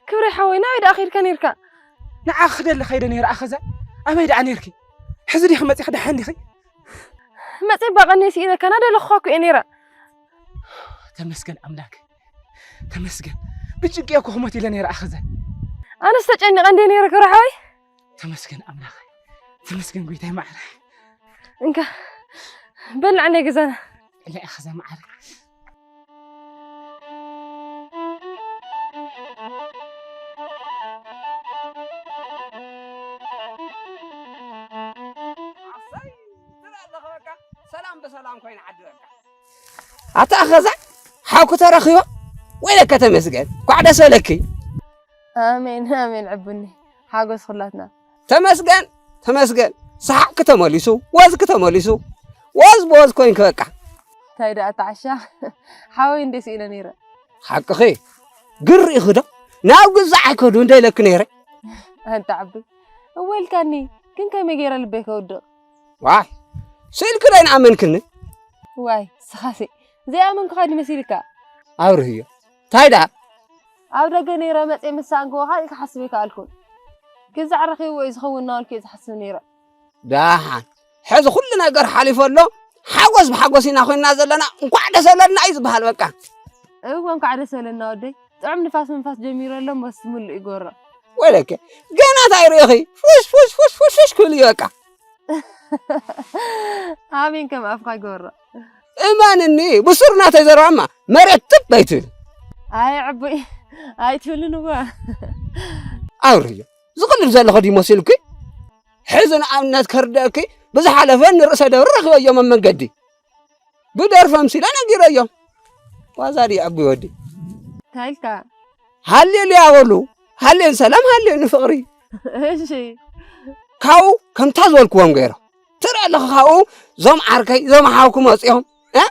ክብሪ ሓወይ፣ ናበይ ደኣ ከይድካ ነይርካ? ንዓ ክደሊ ከይደ ነይረ። ኣኸዛ ኣበይ ደኣ ነይርኪ? ሕዚ ዲኺ መጺኺ? ደሓን ዲኺ? መጺ ባቐኒ ስኢነካ ናደለኹኻ እኮ እየ ነይረ። ተመስገን ኣምላክ፣ ተመስገን። ብጭንቂ እኮ ክሞት ኢለ ነይረ። ኣኸዛ ኣነስ ተጨኒቐ እንደ ነይረ ክብሪ ሓወይ። ተመስገን ኣምላክ፣ ተመስገን ጎይታይ ማዕረ። እንካ በላዕ ናይ ገዛና። እለ ኣኸዛ ማዕረ። ኣሰይ፣ ትርኢ ኣለኻ በቃ፣ ሰላም ብሰላም ኮይና ዓዲ በቃ። ኣታ ኣኸዛ ሓውኩ ተረኺቦ ወይለከ ተመስገን፣ ኳዕ ደስ በለኪ። ኣሜን፣ ኣሜን ዕቡኒ፣ ሓጎስ ኩላትና። ተመስገን፣ ተመስገን፣ ሰሓቅኪ ተመሊሱ፣ ወዝኪ ተመሊሱ፣ ወዝ ብወዝ ኮይንኪ በቃ። እንታይ ደኣ ተዓሻ፣ ሓወይ እንደ ስኢነ ነይረ። ሓቅኺ፣ ግን ርኢኺ ዶ? ናብ ግዛዕ ኣይከዱ እንደ ኢለኪ ነይረ። ኣንታ ዓቢ፣ እወ ኢልካኒ፣ ግን ከመይ ገይረ ልበይ ከውድቕ? ዋይ፣ ስኢልኪ ዶ ኣይንኣመንክኒ? ዋይ፣ ስኻሲ፣ ዘይኣመንኩኻ ድዩ መሲልካ? ኣብርህዮ፣ እንታይ ደኣ? ኣብ ደገ ነይረ መጽየ ምስ ሰኣንክዎ ካልእ ክሓስብ ኣይከኣልኩን። ግዛዕ ረኺብዎ እዩ ዝኸውን እናበልኩ እየ ዝሓስብ ነይረ። ደሓን፣ ሕዚ ኩሉ ነገር ሓሊፉ ኣሎ፣ ሓጎስ ብሓጎስ ኢና ኮይንና ዘለና፣ እንኳዕ ደስ በለና እዩ ዝበሃል በቃ። እወ፣ እንኳዕ ደስ በለና ወደይ። ጥዑም ንፋስ ምንፋስ ጀሚሩ ኣሎ፣ እሞ እስቲ ምሉእ ይጎሮ። ወይለከ፣ ገና እንታይ ርኢኺ? ፉሽ፣ ፉሽ፣ ፉሽ፣ ፉሽ፣ ፉሽ ክብል እዩ በቃ። ኣሜን ከም ኣፍካ ይግበሮ። እመንኒ፣ ብሱር ናተይ ዘረባማ መሬት ትብ ኣይትብል። ኣይ ዕቡይ፣ ኣይትብልን እዋ። ኣውርዮ፣ ዝቕልድ ዘለኹ ድዩ መሲሉኪ? ሕዚ ንኣብነት ከርደእኪ፣ ብዝሓለፈ ንርእሰ ደብሪ ረኺበዮም ኣብ መንገዲ። ብደርፊ ኣምሲለ ነጊረዮም። ዋዛ ድዩ ኣቢ ወዲ? እንታይ ኢልካ? ሃሌሉያ በሉ። ሃሌን ሰላም፣ ሃሌን ፍቕሪ። እሺ። ካብኡ ከምታ ዝበልክዎም ገይሮም። ትርኢ ኣለኻ ካብኡ፣ እዞም ዓርከይ፣ እዞም ሓውኩም መፂኦም። እ?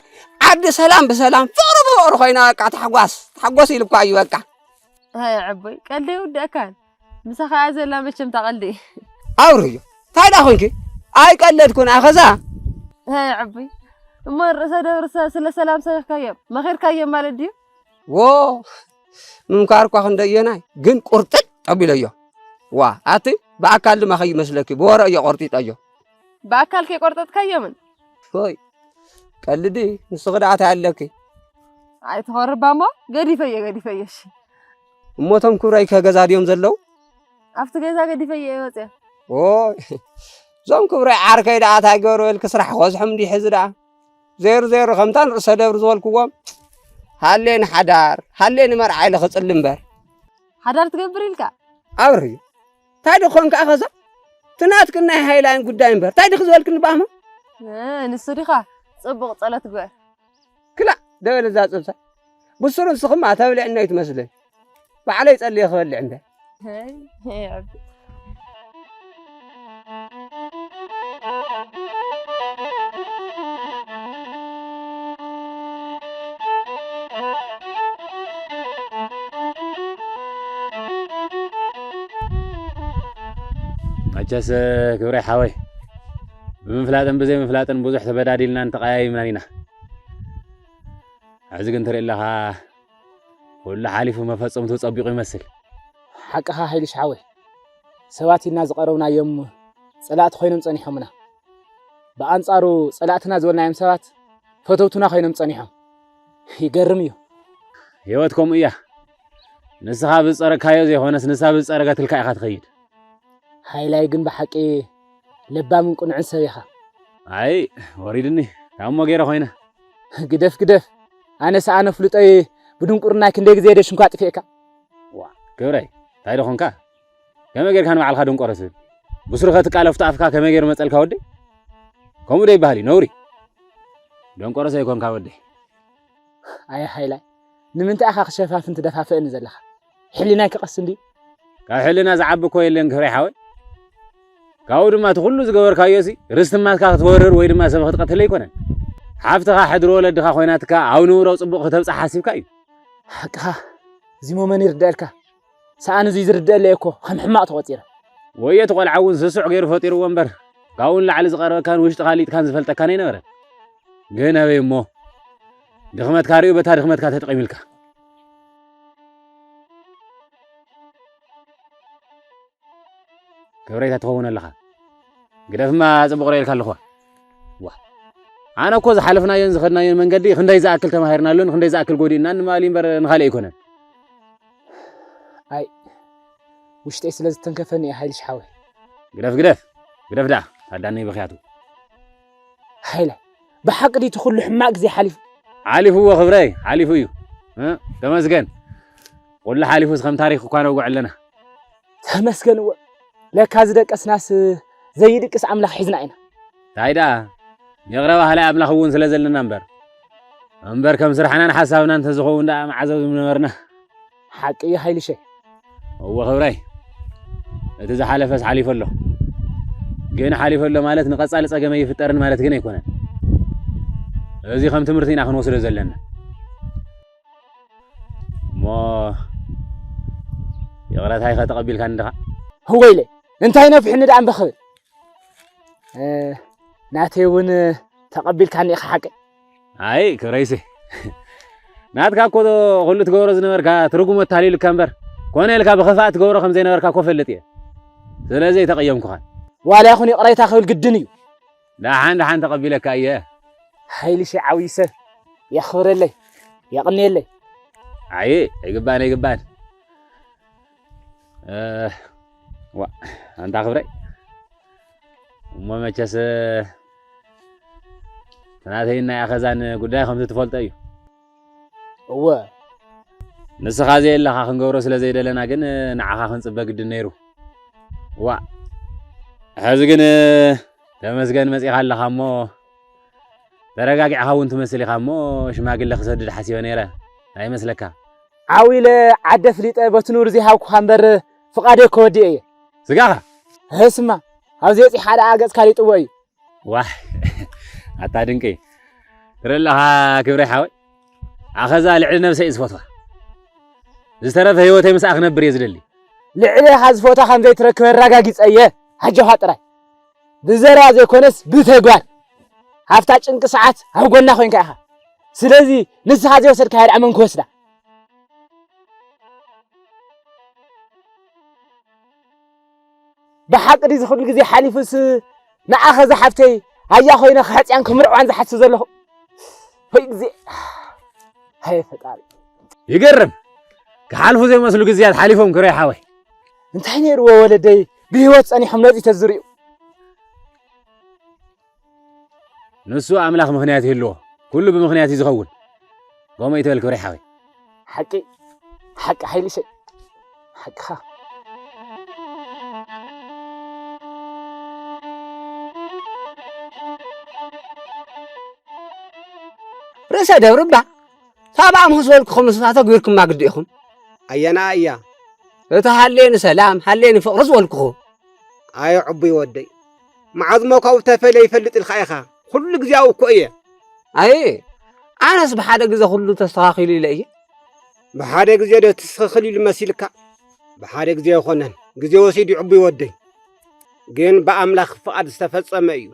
ዓዲ ሰላም ብሰላም፣ ፍቕሪ ብፍቕሪ ኮይና፣ በቃ ታሕጓስ፣ ታሕጎስ ኢልኳ እዩ በቃ። ኣይ ዓቦይ፣ ቀልዲ ይውደእካን። ምሳኻ እያ ዘላ መቸም ታቐልዲ። ኣውርዮ፣ እንታይ ደኣ ኮንኪ? ኣይቀለድኩን፣ ኣኸዛ። ኣይ ዓቦይ፣ እሞ ርእሰ ደብርሰ ስለ ሰላም ሰቢኽካዮም፣ መኺርካዮም ማለት ድዩ? ዎ፣ ምምካር እኳ ክንደየናይ፣ ግን ቁርጥጥ ኣቢለዮ። ዋ፣ ኣቲ ብኣካል ድማ ከይመስለኪ፣ ብወረ እዮ ቆርጢጠዮ። ብኣካል ከይቆርጠጥካዮምን? ፎይ፣ ቀልዲ፣ ንስኺ ደኣ እንታይ ኣለኪ? ኣይትኾርባ እሞ፣ ገዲፈዮ፣ ገዲፈዮ፣ እሺ። እሞ እቶም ክብረይ ከ ገዛ ድዮም ዘለዉ? ኣብቲ ገዛ ገዲፈዮ እየ ወፅየ። ኦይ፣ እዞም ክብረይ ዓርከይ ደኣ እንታይ ገበሩ ኢልኪ ስራሕ ክበዝሖም እንዲ ሕዚ ደኣ። ዜሩ ዜሩ ከምታ ንርእሰ ደብሪ ዝበልክዎም። ሃሌ ንሓዳር፣ ሃሌ ንመርዓ ኢለ ክጽሊ እምበር። ሓዳር ትገብር ኢልካ? ኣብርዩ። እንታይ ደኾን ከኣ ኸዛ? ትናትክን ናይ ሃይላይን ጉዳይ እምበር እንታይ ድኺ ዝበልክኒ ባማ? ንሱ ዲኻ? ጽቡቕ ጸሎት ግበር። ክላእ ደበል እዛ ጽብሳ። ብሱሩ ንስኽማ ተብልዕና ይትመስለኝ። ባዕለይ ጸልየ ክበልዕ እንደ መቸስ ክብረይ ሓወይ፣ ብምፍላጥን ብዘይምፍላጥን ብዙሕ ተበዳዲልናን ተቐያይምናን ኢና። ሕዚ ግን ትርኢ ኣለኻ፣ ኩሉ ሓሊፉ መፈጸምትኡ ጸቢቑ ይመስል። ሓቅኻ ሃይልሽ ሓወይ፣ ሰባት ኢልና ዝቐረብናዮም ጸላእቲ ኮይኖም ጸኒሖምና። ብኣንጻሩ ጸላእትና ዝበልናዮም ሰባት ፈተውትና ኮይኖም ጸኒሖም። ይገርም እዩ። ህይወት ከምኡ እያ። ንስኻ ብዝጸረግካዮ ዘይኮነስ ንሳ ብዝጸረገትልካ ኢኻ ትኸይድ። ሃይላይ ግን ብሓቂ ለባምን ቅኑዕን ሰብ ኢኻ። ኣይ ወሪድኒ ካብ እሞ ገይረ ኮይነ። ግደፍ ግደፍ። ኣነ ሰኣነ ፍሉጠይ ብድንቁርናይ ክንደይ ግዜ ደ ሽንኳ ኣጥፊእካ። ዋ ክብረይ እንታይ ዶ ኾንካ? ከመይ ጌርካ ንባዕልኻ ደንቆሮ ትብል? ብስሩ ከትቃለፍ ኣፍካ ከመይ ጌሩ መጸልካ ወደይ? ከምኡ ዶ ይበሃል እዩ ነውሪ። ደንቆሮስ ኣይኮንካ ወደይ። ኣየ ሃይላይ ንምንታይ ኢኻ ክሸፋፍን ትደፋፍእኒ ዘለኻ? ሕሊናይ ክቐስን ድዩ? ካብ ሕልና ዝዓቢ እኮ የለን ክብረይ ሓወይ። ካብኡ ድማ እቲ ኩሉ ዝገበርካዮ ሲ ርስቲ ማትካ ክትወርር ወይ ድማ ሰብ ክትቀትል ኣይኮነን። ሓፍትኻ ሕድሪ ወለድኻ ኮይናትካ ኣብ ንብሮ ጽቡቕ ክተብጽሕ ሓሲብካ እዩ። ሓቅኻ እዚ ሞመን ይርደአልካ። ሰኣን እዙይ ዝርደአለይ እኮ ከም ሕማቕ ተቖጺረ። ወዮ እቲ ቆልዓ እውን ስሱዕ ገይሩ ፈጢርዎ እምበር ካብኡ ንላዕሊ ዝቐርበካን ውሽጥኻ ሊጥካን ዝፈልጠካን ኣይነበረን። ግን ኣበይ እሞ ድኽመትካ ሪኡ በታ ድኽመትካ ተጠቒምልካ። ክብረይታ ትኸውን ኣለኻ። ግደፍማ ጽቡቕ ርእየልካ ኣለኹ። ዋ ኣነ እኮ ዝሓለፍናዮን ዝኸድናዮን መንገዲ ክንደይ ዝኣክል ተማሂርናሉን ክንደይ ዝኣክል ጎዲእናን ንማሊ እምበር ንኻልእ ኣይኮነን። ኣይ ውሽጠይ ስለ ዝተንከፈኒ እየ ሃይልሽ ሓወይ። ግደፍ ግደፍ ግደፍ ደኣ ታዳነይ ብኽያቱ። ሃይለ ብሓቂ ድዩ እቲ ኩሉ ሕማቕ ግዜ ሓሊፉ? ሓሊፉዎ ክብረይ ሓሊፉ እዩ። እ ተመስገን ኩሉ ሓሊፉስ ከም ታሪኽ እኳ ነውግዕ ኣለና። ተመስገን እወ ለካ ዝደቀስናስ ዘይድቅስ ኣምላኽ ሒዝና ኢና። እንታይ ደኣ ይቕረ በሃላይ ኣምላኽ እውን ስለ ዘለና እምበር እምበር ከም ስራሕናን ሓሳብናን እንተዝኸውን ደኣ መዓዝ ኣብ ምነበርና። ሓቂ እዩ ሃይልሸይ። እወ ክብረይ እቲ ዝሓለፈስ ሓሊፉ ኣሎ። ግን ሓሊፉ ኣሎ ማለት ንቐጻሊ ጸገም ኣይፍጠርን ማለት ግን ኣይኮነን። እዚ ከም ትምህርቲ ኢና ክንወስዶ ዘለና። እሞ ይቕረታይኸ ተቐቢልካኒ ዲኻ? እወይለይ እንታይ ነፊሑኒ ደኣ እምበ ክብል ናተይ እውን ተቐቢልካኒ ኢኻ ሓቀይ። ኣይ ክብረይሲ ናትካ እኮ ኩሉ ትገብሮ ዝነበርካ ትርጉም ኣታሊሉካ እምበር ኮነ ኢልካ ብኽፋእ ትገብሮ ከም ዘይነበርካ እኮ ፈልጥ እየ። ስለዚ ኣይተቐየምኩኻን። ዋላ ይኹን ይቕረታ ክብል ግድን እዩ። ደሓን ደሓን ተቐቢለካ እየ። ሓይልሸይ ዓብዩ ሰብ የኽብረለይ የቕንየለይ። ኣይ ኣይግባን ኣይግባን። ዋ ኣንታ ክብረይ እሞ መቸስ ናተይን ናይ ኣኸዛን ጉዳይ ከምዚ ትፈልጦ እዩ። እወ ንስኻ ዘየለኻ ክንገብሮ ስለ ዘይደለና ግን ንዓኻ ክንጽበ ግድን ነይሩ። ዋ ሕዚ ግን ተመስገን መጺኻ ኣለኻ እሞ ተረጋጊዕኻ እውን ትመስል ኢኻ እሞ ሽማግለ ክሰድድ ሓሲበ ነይረ። እንታይ ይመስለካ? ዓው ኢለ ዓዲ ኣፍሊጠ በቲ ኑር ዘይሃብኩኻ እምበር ፍቓደይ እኮ ወዲኤ እየ። ስጋኻ? እህስማ ኣብ ዘይጺሕኻ ደኣ ገጽካ ሊጥዎ እዩ። ዋሕ ኣታ ድንቂ ትርኢ ኣለኻ ክብረይ ሓወይ። ኣኸዛ ልዕሊ ነብሰይ እየ ዝፈትዋ። ዝተረፈ ህይወተይ ምስኣ ክነብር እየ ዝደሊ። ልዕሌኻ ዝፈትዋ ከም ዘይትረክብ ኣረጋጊጸ እየ። ኣጆኻ ጥራይ። ብዘረባ ዘይኮነስ ብተግባር ኣብታ ጭንቂ ሰዓት ኣብ ጎና ኮይንካ ኢኻ። ስለዚ ንስኻ ዘይወሰድካያ ደኣ መን ክወስዳ? ብሓቂ ድዩ እዚ ኩሉ ግዜ ሓሊፉስ ንዓኸ ዝሓፍተይ ኣያ ኮይነ ክሕፅያን ክምርዕዋን ዝሓስብ ዘለኹ? ወይ ግዜ ሃየ ፈጣሪ። ይገርም ክሓልፉ ዘይመስሉ ግዜያት ሓሊፎም ክረይ ሓወይ። እንታይ ነይርዎ ወለደይ ብህይወት ፀኒሖም ነፂ ተዝሪኡ። ንሱ ኣምላኽ ምኽንያት ይህልዎ፣ ኩሉ ብምኽንያት እዩ ዝኸውን። ከምኡ ይትበል ክብረይ ሓወይ። ሓቂ ሓቂ ሓይልሸይ ሓቅኻ። ርእሰ ደብሪ እባ፣ ሳብኣ ምስ በልኩኹም ንስኻ ተግቢርኩማ ግዲ ኢኹም። ኣየና እያ? እቲ ሃሌኒ ሰላም፣ ሃሌኒ ፍቕሪ ዝበልኩኹ። ኣየ ዕቡይ ወደይ፣ መዓዝ እሞ ካብኡ ተፈልየ ይፈልጥ ኢልካ ኢኻ። ኩሉ ግዜ ኣብኡ እኮ እየ። ኣየ፣ ኣነስ ብሓደ ግዜ ኩሉ ተስተኻኺሉ ኢለ እየ። ብሓደ ግዜ ዶ ተስተኻኺሉ ኢሉ መሲልካ? ብሓደ ግዜ ኣይኮነን፣ ግዜ ወሲዱ እዩ ዕቡይ ወደይ። ግን ብኣምላኽ ፍቓድ ዝተፈጸመ እዩ።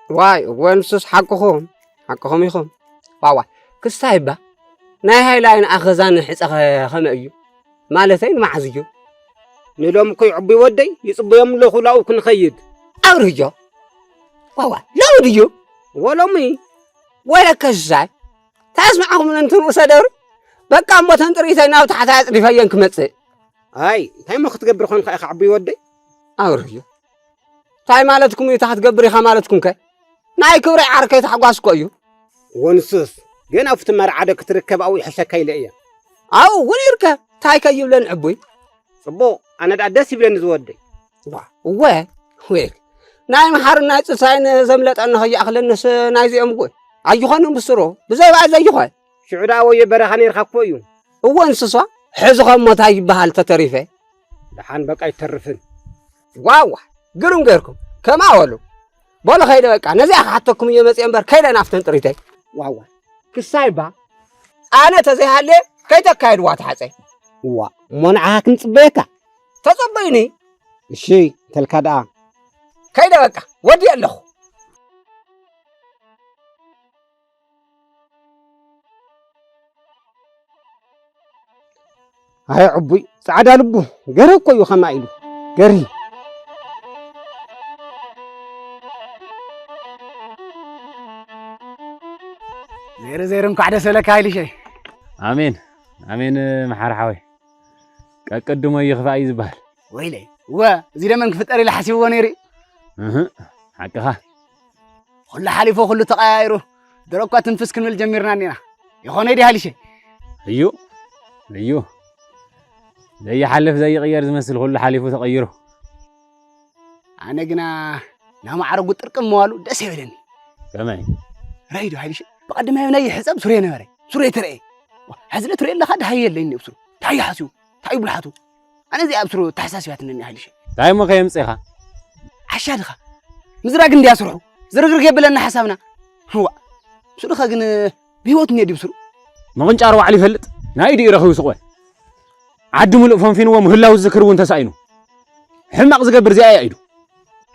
ዋይ፣ እወ ንሱስ ሓቅኹም፣ ሓቅኹም ኢኹም። ዋዋ፣ ክስታይ እባ፣ ናይ ሃይላይን ኣኸዛን ሕጸኸ ከመይ እዩ? ማለተይ ንመዓዝ እዩ? ንሎም እኮ ይዕቡይ ወደይ፣ ይጽበዮም ኣለኹ ላኡ ክንኸይድ። ኣብርህዮ። ዋዋ፣ ሎሚ ድዩ? ወሎሚ። ወይለከ ሽሻይ፣ ታስማዕኹም እንትን ርእሰ ደብሪ? በቃ እሞ ተን ጥሪተይ ናብ ታሕታይ ኣጽዲፈየን ክመጽእ። ኣይ፣ እንታይ እሞ ክትገብር ኾንካ ኢኻ ዕቡይ ወደይ? ኣብርህዮ። እንታይ ማለትኩም እዩ፣ እንታይ ክትገብር ኢኻ ማለትኩም ከ? ናይ ክብረይ ዓርከይ ታሕጓስ እኮ እዩ። ወንሱስ፣ ግን ኣብቲ መርዓ ዶ ክትርከብ ኣብኡ ይሕሸካ ኢለ እየ። ኣብኡ እውን ይርከብ፣ እንታይ ከይብለን ዕቡይ። ጽቡቕ፣ ኣነ ደኣ ደስ ይብለኒ ዝወደይ። ዋ፣ እወ፣ ወይ፣ ናይ መሓርን ናይ ጽንሳይን ዘምለጠኒ ከይኣኽለንስ ናይዚኦም እውን ኣይኾንን ብስሩ፣ ብዘይ ባይ ዘይኾን። ሽዑ ደኣ ወዮ በረኻ ነይርካ እኮ እዩ። እወ፣ እንስሳ፣ ሕዚ ኸሞ እንታይ ይበሃል ተተሪፈ? ደሓን በቃ ኣይተርፍን። ዋዋ፣ ግርም ገይርኩም፣ ከማ በሉ። በሉ ኸይደ በቃ፣ ነዚኣ ክሓተኩም እየ መጽየ እምበር፣ ከይደ ናፍተን ጥሪተይ። ዋዋ፣ ክሳይ እባ፣ ኣነ ተዘይሃልየ ከይተካየድዋ ትሓጸይ። እዋ፣ እሞ ንዓኻ ክንጽበየካ? ተጸበዩኒ። እሺ፣ እንተልካ ደኣ። ከይደ በቃ፣ ወዲየ ኣለኹ። ኣይ ዕቡይ፣ ጻዕዳ ልቡ፣ ገረ እኮ እዩ ኸማ ኢሉ። ገሪ። ዜር ዜር፣ እንኳዕ ደስ በለካ ሃይልሸይ። ኣሜን፣ ኣሜን፣ መሓር ሓወይ። ቀቅድሞ ይኽፋእ እዩ ዝበሃል። ወይለይ፣ እወ፣ እዚ ደመን ክፍጠር ኢለ ሓሲብዎ ነይሩ እዩ። እህ፣ ሓቅኻ። ኩሉ ሓሊፉ፣ ኩሉ ተቐያይሩ፣ ድሮ እኳ ትንፍስ ክንብል ጀሚርና እኒና። ይኾነ ድዩ ሃይልሸይ? እዩ፣ እዩ። ዘይሓልፍ ዘይቕየር ዝመስል ኩሉ ሓሊፉ ተቐይሩ። ኣነ ግና ናብ ማዕረጉ ጥርቅም መዋሉ ደስ ኣይበለኒ። ከመይ? ራይ ዶ ሃይልሸይ፣ ብቐደማዮ ናይ ይሕጸብ ሱሬ ነበረ። ሱሬ ትረኤ። ዋ፣ ሕዚ ዶ ትረኤ ኣለኻ? ደሃይ የለይን እኒኦ ብስሩ። እንታይ እዩ ሓስዩ? እንታይ እዩ ብልሓቱ? ኣነ እዚኣ ብስሩ ተሓሳሲባትኒ እኒኣ ሃይልሸይ። እንታይ እሞ ከየምጽእኻ? ዓሻ ድኻ? ምዝራግ እንድያ ስርሑ። ዝርግርግ የብለና ሓሳብና። ህዋ። ብስሩኸ ግን ብህይወት እኒኦ ድዩ ብስሩ? ምቕንጫሩ ባዕሉ ይፈልጥ። ናይ ኢዱ እዩ ረኺቡ ስቕ በል። ዓዲ ሙሉእ ፈንፊንዎ ምህላው ዝዝክር እውን ተሳኢኑ። ሕማቕ ዝገብር እዚኣ እያ ኢዱ።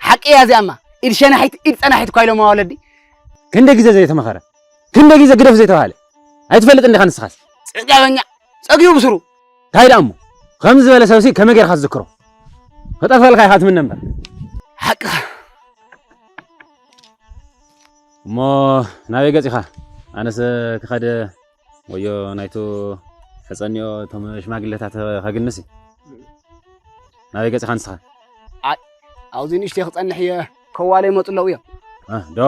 ሓቂ እያ እዚኣማ። ኢድ ሸናሒት፣ ኢድ ጸናሒት እኳ ኢሎማ ወለዲ። ክንደይ ግዜ ዘይተመኸረ፣ ክንደይ ግዜ ግደፍ ዘይተባሃለ። ኣይትፈልጥን ዲኻ ንስኻስ? ጽጋበኛ፣ ጸጊቡ ብስሩ። እንታይ ደኣ እሞ? ከምዚ ዝበለ ሰብሲ ከመይ ጌርካ ትዝክሮ? ክጠፍኣልካ ኢኻ ትምነ እምበር። ሓቅኻ። እሞ ናበይ ገጺኻ? ኣነስ ክኸድ ወዮ ናይቱ ሕጸኒዮ እቶም ሽማግለታት ከግንስ እዩ። ናበይ ገጺኻ ንስኻ? ኣይ፣ ኣብዚ ንእሽተይ ክጸንሕ እየ፣ ከዋለ ይመጹ ኣለዉ እዮም። እ፣ ዶ?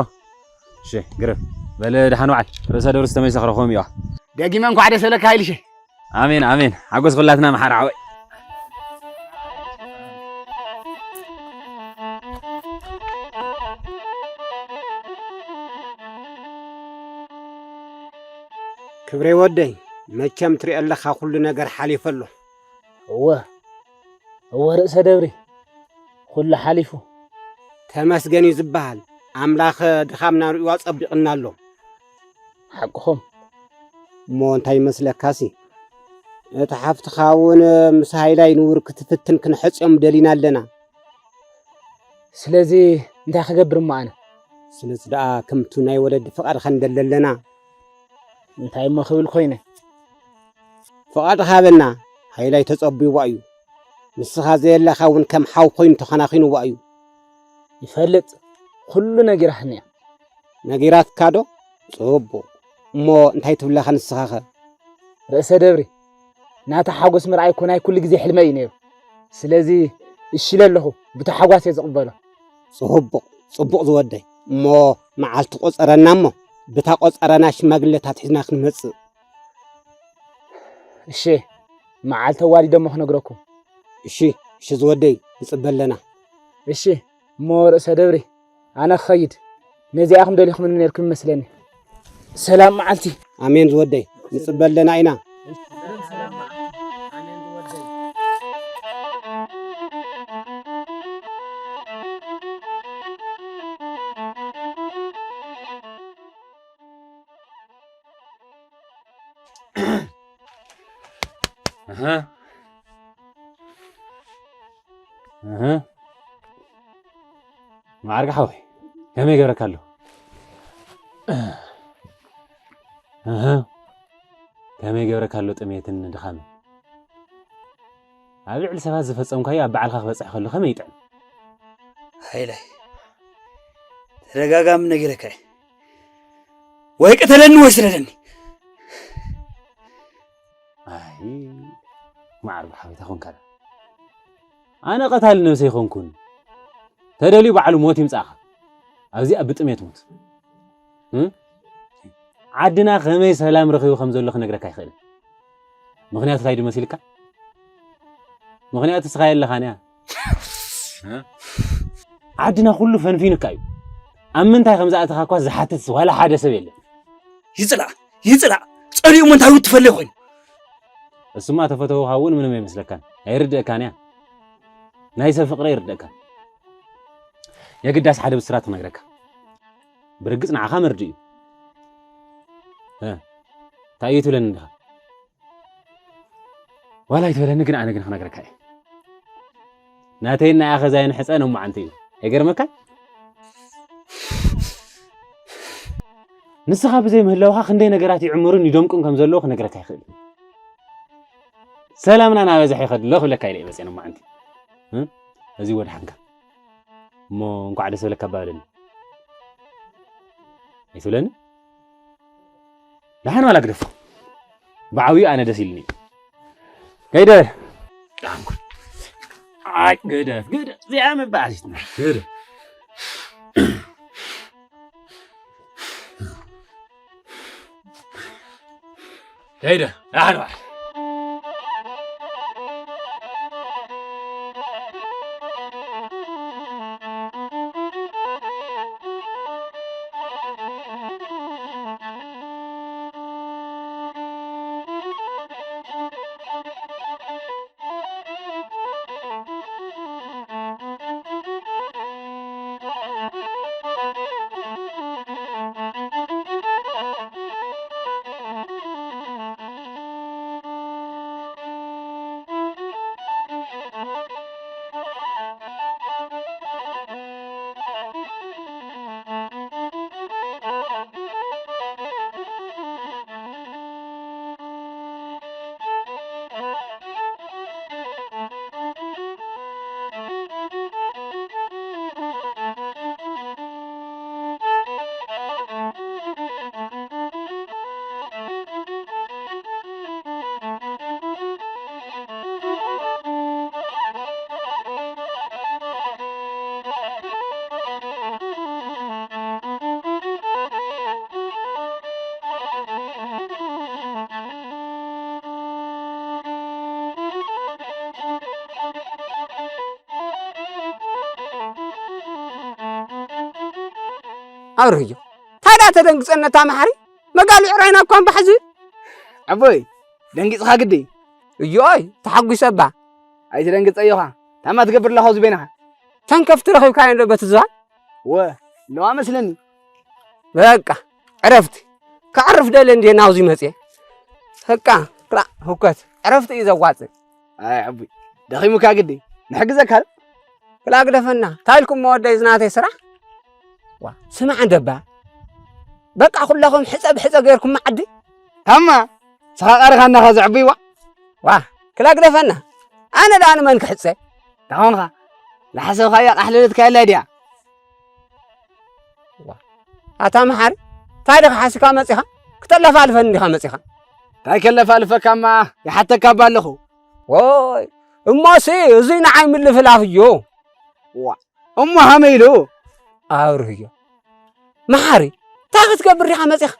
እሺ፣ ግርም። በል ደሓን ወዓል። ርእሰ ደብርስ ተመሊሰ ክረኽቦም እየዋ። ደጊመ እንኳዕ ደስ በለካ ሃይልሸይ። ኣሜን፣ ኣሜን። ሓጎስ ኩላትና መሓር ዓወይ። ክብረይ ወደይ፣ መቸም ትሪኦ ኣለኻ ኩሉ ነገር ሓሊፉ ኣሎ። እወ፣ እወ ርእሰ ደብሪ፣ ኩሉ ሓሊፉ። ተመስገን እዩ ዝበሃል። ኣምላኽ ድኻምና ርእዩ ኣጸቢቕና ኣሎ። ሓቅኹም። እሞ እንታይ ይመስለካሲ? እታ ሓፍትኻ እውን ምስ ሃይላይ ንውር ክትፍትን ክንሐጽዮም ደሊና ኣለና። ስለዚ እንታይ ክገብር እሞ ኣነ? ስለዚ ደኣ ከምቱ ናይ ወለዲ ፍቓድኻ ንደሊ ኣለና። እንታይ እሞ ክብል ኮይነ? ፍቓድኻ ሃበና፣ ሃይላይ ተጸብይዋ እዩ። ንስኻ ዘየለኻ እውን ከም ሓው ኮይኑ ተኸናኺንዋ እዩ። ይፈልጥ፣ ኩሉ ነጊራትኒ እያ። ነጊራትካ ዶ? ጽቡቕ። እሞ እንታይ ትብለኻ ንስኻኸ? ርእሰ ደብሪ፣ ናታ ሓጎስ ምርኣይ እኮ ናይ ኩሉ ግዜ ሕልመይ እዩ ነይሩ። ስለዚ እሺ ኢለ ኣለኹ፣ ብታሓጓስ እየ ዝቕበሎ። ጽቡቕ፣ ጽቡቕ ዝወደይ። እሞ መዓልቲ ቆጸረና እሞ፣ ብታ ቆጸራና ሽማግለታት ሒዝና ክንመጽእ። እሺ፣ መዓልቲ ኣዋዲደ እሞ ክነግረኩም። እሺ፣ እሺ ዝወደይ፣ ንጽበ ኣለና። እሺ፣ እሞ ርእሰ ደብሪ፣ ኣነ ክኸይድ። ነዚኣ ኢኹም ደሊኹምኒ ነይርኩም ይመስለኒ። ሰላም መዓልቲ። ኣሜን ዝወደይ፣ ንጽበ ኣለና ኢና። ኣሃ። ኣሃ። መዓርግ ሓወይ፣ ከመይ ይገብረካ ኣሎ? ኣሃ። ከመይ ይገብረካ ኣሎ ጥሜትን ድኻምን? ኣብ ልዕሊ ሰባት ዝፈጸምካዮ ኣብ ባዕልኻ ክበጽሕ ከሎ ከመይ ይጥዕም? ሃይለ፣ ተደጋጋሚ ነጊረካ እየ። ወይ ቅተለኒ ወይ ስደደኒ። ኣይ፣ መዓርግ ሓወይ፣ እንታይ ኮንካ? ኣነ ቀታሊ ነብሰ ኣይኮንኩን። ተደልዩ ባዕሉ ሞት ይምጻእኻ። ኣብዚኣ ብጥሜት ሙት። እም? ዓድና ከመይ ሰላም ረኺቡ ከም ዘሎ ክነግረካ ኣይክእልን። ምኽንያቱ እንታይ ድዩ መሲልካ? ምኽንያቱ ንስኻ የለኻን እያ። ዓድና ኩሉ ፈንፊኑካ እዩ። ኣብ ምንታይ ከም ዝኣተኻ እኳ ዝሓትት ዋላ ሓደ ሰብ የለን። ይጽላእ፣ ይጽላእ። ጸሊኡ እሞ እንታይ ውትፈለይ ኮይኑ? እሱማ ተፈተውኻ እውን ምንም ኣይመስለካን። ኣይርድእካን እያ። ናይ ሰብ ፍቕሪ ኣይርድእካን። የግዳስ ሓደ ብስራት ክነግረካ። ብርግጽ ንዓኻ መርድእ እዩ። እ፣ እንታይ እዩ ትብለኒ እንዲኻ? ዋላ ኣይትበለኒ፣ ግን ኣነ ግን ክነግረካ እየ። ናተይን ናይ ኣኸዛይን ሕጸ ነማዓንቲ እዩ። ኣይገርመካን? ንስኻ ብዘይ ምህላውኻ ክንደይ ነገራት ይዕምሩን ይደምቁን ከም ዘለዉ ክነግረካ ይኽእል። ሰላምና ናበዝሐ ይኸድ ኣሎ ክብለካ ኢለ እየ መጽአ ነማዓንቲ። እ? እዚ ወድሓንካ። እሞ እንኳዕ ደስ በለካ ኣባብለኒ። ኣይትብለኒ? ደሓን ዋላ ግደፎ። ብዓብዩ ኣነ ደስ ኢልኒ። ከይደ። ኣይ፣ ግደፍ፣ ግደፍ። እዚኣ መባእሲትና። ግደፍ። ከይደ። ደሓን ዋል። ኣብርህዮ፣ ታዲያ ተደንግጸና እታ መሓሪ? መጋሉ ዕራይና እኳ እምባሕ ዝብል። ኣቦይ፣ ደንጊጽኻ ግዲ? እዮይ፣ ተሓጒሰ እባ። ኣይትደንግጸ እዮኻ። ታማ ትገብር ኣለኻ ኣብዚ በይንኻ? ተንከፍቲ ረኺብካዮ እንዶ በቲ ዝባን? ወ፣ ኣለዋ መስለኒ። በቃ፣ ዕረፍቲ። ከዕርፍ ደለ እንድየ ናብዚ መጽየ። በቃ፣ ክላእ፣ ህውከት። ዕረፍቲ እዩ ዘዋጽእ። ኣይ፣ ኣቦይ፣ ደኺሙካ ግዲ። ንሕግዘካ ዶ? ክላእ ግደፈና። እንታይ ኢልኩም ወደይ ዝናተይ ስራሕ? ዋ፣ ስማዕ እንደባ። በቃ ኩለኹም ሕጸ ብሕጸ ገይርኩም መዓዲ? ታማ፣ ስኻ ቀሪኻና ኸ ዘዕብይዋ? ዋ፣ ክላእ ግደፈና። ኣነ ደኣ ንመን ክሕጸ? ታኾንኻ፣ ዝሓሰብኻያ ቃሕለለትካ የላ ድያ? ዋ፣ ኣታ መሓሪ፣ እንታይ ዲኻ ሓሲካ መጺኻ? ክተለፋልፈኒ ዲኻ መጺኻ? እንታይ ከለፋልፈካማ፣ ይሓተካ እባ ኣለኹ። ዎይ፣ እሞሲ፣ እዙይ ንዓይ ምልፍላፍ እዩ። ዋ፣ እሞ ሃመይ ኢሉ? ኣብርህዮ። መሓሪ፣ እንታይ ክትገብር ዲኻ መጺኻ?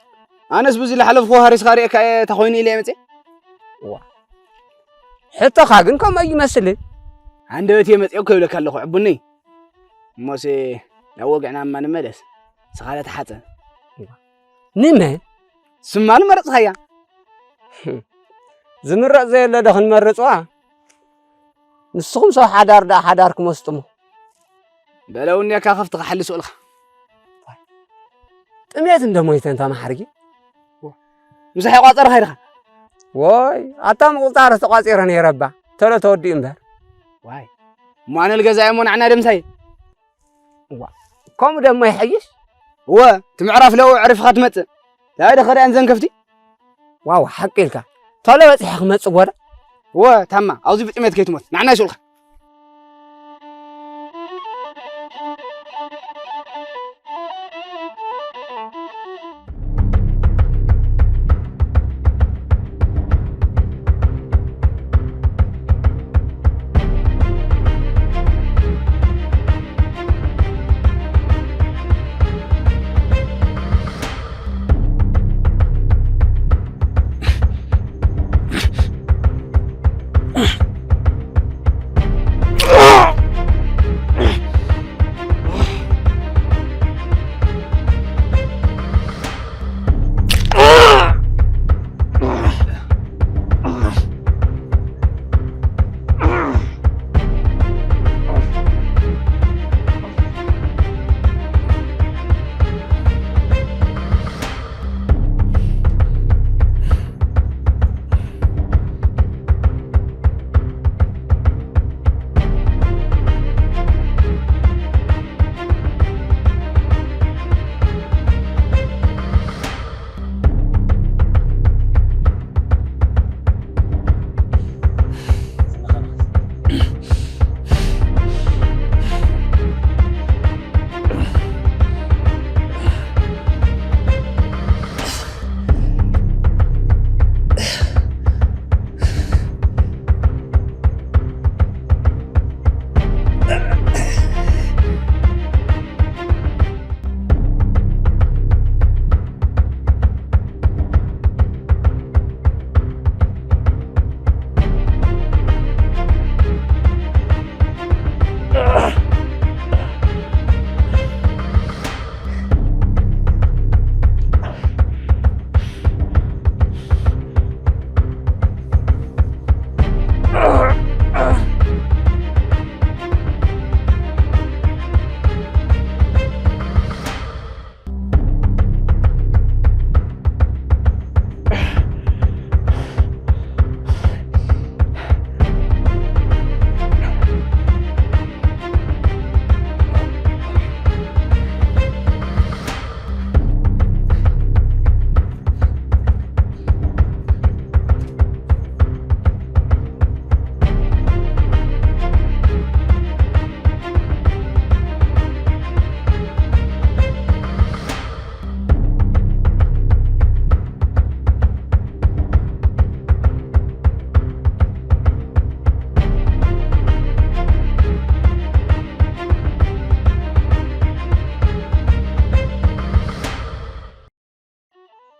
ኣነስ ብዙይ ዝሓለፍኩ ሃሪስካ ርእየካ እየ፣ እንታይ ኮይኑ ኢለ እየ መጺአ። ዋ። ሕቶኻ ግን ከምኡ ኣይመስልን። ሃንደበት እየ መጺአ እኮ ይብለካ ኣለኹ፣ ዕቡኒ። እሞሲ፣ ናብ ወግዕና እማ ንመለስ። ስኻ ለ ተሓጸ። ንመን? ስማ ንመረጽኻያ። ዝምረጽ ዘየለ ዶ ክንመርጽዋ? ንስኹም ሰብ ሓዳር ደኣ ሓዳርኩም ኣስጥሙ። በለው እኒካ ከፍትኻ ሓሊ ስእልኻ። ጥሜት እንደ ሞይተ እንታ መሓርጊ። ምሳሕ የቋጸርኻ ኢድኻ። ወይ፣ ኣታ ምቁጻር ተቋጺረ ነይረ እባ። ተሎ ተወዲኡ እምበር። ዋይ። እሞ ኣነ ልገዛ እየ እሞ ንዓና ደምሳይ። ዋ፣ ከምኡ ደሞ ይሐይሽ? እወ፣ እቲ ምዕራፍ ለኡ ዕሪፍኻ ትመጽእ። እንታይ ደኸ ደኣን ዘንከፍቲ? ዋው፣ ሓቂ ኢልካ። ቶሎ በጺሐ ክመጽእ ጎዳ። እወ፣ ታማ፣ ኣብዚ ብጥሜት ከይትሞት። ንዓና ይስኡልካ።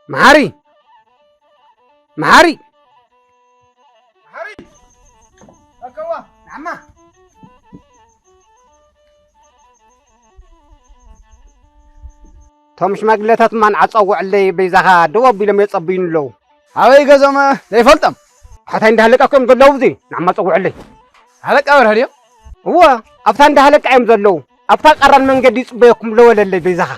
መሓሪ! መሓሪ! መሓሪ! ኣከዋ! ንዓማ! እቶም ሽማግለታት እማ ንዓ ጸውዕለይ በይዛኻ ደው ኣቢሎም የጸብዩኒ ኣለዉ። ኣበይ ገዞም ዘይፈልጦም? ሓታይ እንዳሃለቃ እኮ እዮም ዘለዉ፣ እዚ ንዓማ ጸውዕለይ። ሃለቃ በርሀ ድዮም? እወ፣ ኣብታ እንዳሃለቃ እዮም ዘለዉ። ኣብታ ቀራን መንገዲ ይጽበየኩም ለወለለይ በይዛኻ።